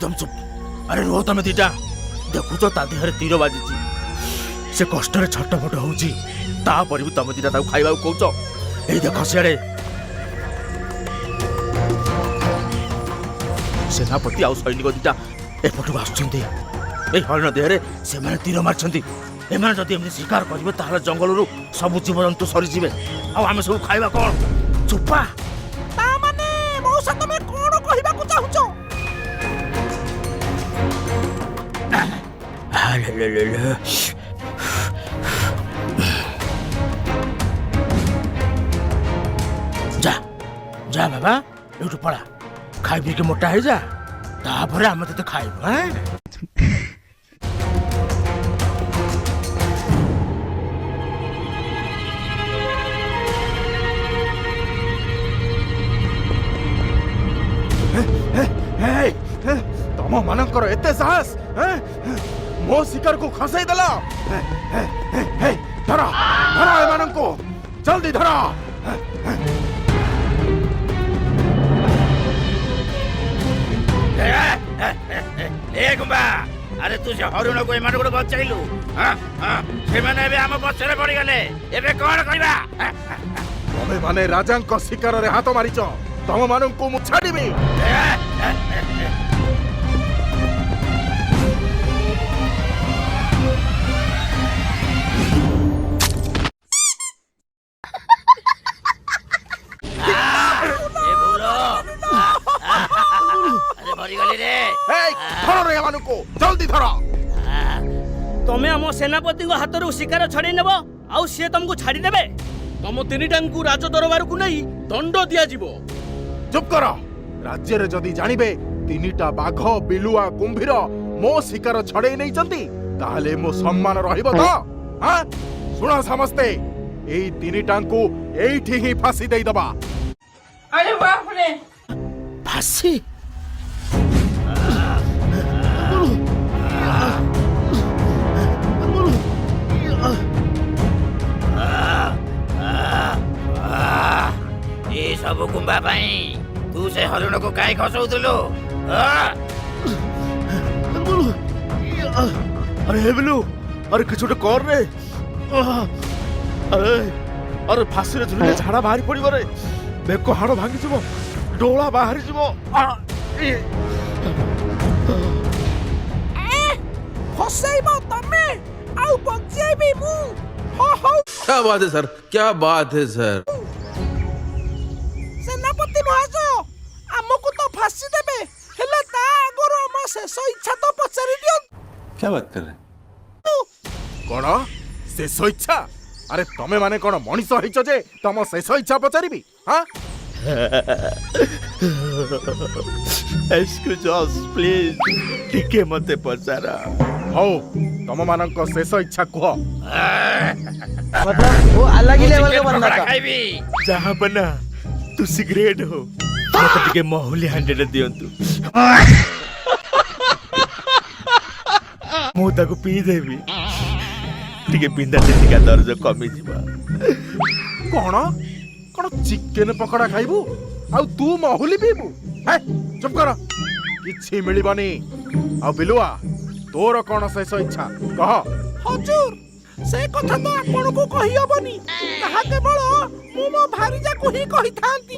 ଏକଦମ ଚୁପ୍। ଆରେ ରୁହ ତମେ ଦିଟା, ଦେଖୁଛ ତା ଦେହରେ ତୀର ବାଜିଛି, ସେ କଷ୍ଟରେ ଛଟପଟ ହଉଛି, ତାପରେ ବି ତମେ ଦିଟା ତାକୁ ଖାଇବାକୁ କହୁଛ। ଏଇ ଦେଖ ସିଆଡ଼େ ସେନାପତି ଆଉ ସୈନିକ ଦିଟା ଏପଟକୁ ଆସୁଛନ୍ତି। ଏଇ ହରିଣ ଦେହରେ ସେମାନେ ତୀର ମାରିଛନ୍ତି। ଏମାନେ ଯଦି ଏମିତି ଶିକାର କରିବେ ତାହେଲେ ଜଙ୍ଗଲରୁ ସବୁ ଜୀବଜନ୍ତୁ ସରିଯିବେ, ଆଉ ଆମେ ସବୁ ଖାଇବା କ'ଣ? ଚୁପା। ତା ମାନେ ମଉସା ତମେ କଣ କହିବାକୁ ଚାହୁଁଛ? ଯା ଯା ବାବା, ଏଇଠୁ ପଳା, ଖାଇ ପିଇକି ମୋଟା ହେଇଯା, ତାପରେ ଆମେ ତତେ ଖାଇବୁ। ଆଁ? ତମ ମାନଙ୍କର ଏତେ ସାହସ, ମୋ ଶିକାରକୁ ଖସେଇ ଦେଲ? ଧର ଧର ଏମାନଙ୍କୁ, ଜଲ୍ଦି ଧର। ଏ ଗୁମ୍ବା, ଆରେ ତୁ ସେ ହରିଣକୁ ଏମାନଙ୍କଠୁ ବଞ୍ଚେଇଲୁ, ସେମାନେ ଏବେ ଆମ ପଛରେ ପଡ଼ିଗଲେ, ଏବେ କଣ କରିବା? ତମେ ମାନେ ରାଜାଙ୍କ ଶିକାରରେ ହାତ ମାରିଛ, ତମ ମାନଙ୍କୁ ମୁଁ ଛାଡ଼ିବି? ଏ ଭୁଲ, ଆରେ ମରିଗଲି ରେ। ଏଇ, ଧର ରେ ଏମାନଙ୍କୁ, ଜଲ୍ଦି ଧର। ତମେ ଆମ ସେନାପତିଙ୍କ ହାତରୁ ଶିକାର ଛଡ଼େଇ ନେବ ଆଉ ସିଏ ତମକୁ ଛାଡ଼ିଦେବେ? ତମ ତିନିଟାଙ୍କୁ ରାଜ ଦରବାରକୁ ନେଇ ଦଣ୍ଡ ଦିଆଯିବ। ଚୁପ୍ କର। ରାଜ୍ୟରେ ଯଦି ଜାଣିବେ ତିନିଟା ବାଘ, ବିଲୁଆ, କୁମ୍ଭୀର ମୋ ଶିକାର ଛଡେଇ ନେଇଛନ୍ତି, ତାହେଲେ ମୋ ସମ୍ମାନ ରହିବ ତ? ଆଁ? ଶୁଣ ସମସ୍ତେ, ଏଇ ତିନିଟାଙ୍କୁ ଏଇଠି ହିଁ ଫାଶୀ ଦେଇଦବା। अरे बाप रे। ଫାଶୀ? ଏ ସବୁ ଗୁମ୍ବା ପାଇଁ ତୁ ସେ ହରିଣକୁ କାହିଁ ଖସଉଥିଲୁ? ଆରେ ହେ ବିଲୁ, ଆରେ କିଛି ଗୋଟେ କର ରେ। ଆରେ ଆରେ, ଫାଶୀରେ ଝୁଲିଲେ ଝାଡ଼ା ବାହାରି ପଡ଼ିବ ରେ, ବେକ ହାଡ଼ ଭାଙ୍ଗିଯିବ, ଡୋଳା ବାହାରିଯିବ। ଫସେଇବ ତମେ ଆଉ ବଞ୍ଚେଇବି ମୁଁ। ହଁ ହଉ। क्या बात है सर, क्या बात है सर। ସେନାପତି ମହାଶୟ, ଆମକୁ ତ ଫାଶୀ ଦେବେ, ହେଲେ ତା ଆଗରୁ ଆମ ଶେଷ ଇଚ୍ଛା ତ ପଚାରି ଦିଅନ୍ତୁ। क्या बात कर रहे हैं? କଣ ଶେଷ ଇଚ୍ଛା? ଆରେ ତମେ ମାନେ କଣ ମଣିଷ ହେଇଛ ଯେ ତମ ଶେଷ ଇଚ୍ଛା ପଚାରିବି? ହଁ। ଏକ୍ସକ୍ୟୁଜ ଅସ୍ ପ୍ଲିଜ, ଟିକେ ମତେ ପଚାର। ହଉ, ତମ ମାନଙ୍କ ଶେଷ ଇଚ୍ଛା କୁହ। मतलब वो अलग ही लेवल का बंदा था। ଖାଇବି। ଯାହା ବନା, ତୁ ସିଗରେଟ ହଉ, ମତେ ଟିକେ ମହୁଲି ହାଣ୍ଡିଟେ ଦିଅନ୍ତୁ, ମୁଁ ତାକୁ ପିଇଦେବି, ଟିକେ ପିନ୍ଧା ଛିଟିକା ଦରଜ କମିଯିବ। କଣ କଣ, ଚିକେନ ପକୋଡା ଖାଇବୁ ଆଉ ତୁ ମହୁଲି ପିଇବୁ? ହେ, ଚୁପ୍ କର, କିଛି ମିଳିବନି। ଆଉ ବିଲୁଆ, ତୋର କଣ ଶେଷ ଇଚ୍ଛା କହ। ହଜୁର, ସେ କଥା ତ ଆପଣଙ୍କୁ କହିହବନି, ତାହା କେବଳ ମୁଁ ମୋ ଭାରିଜାକୁ ହିଁ କହିଥାନ୍ତି।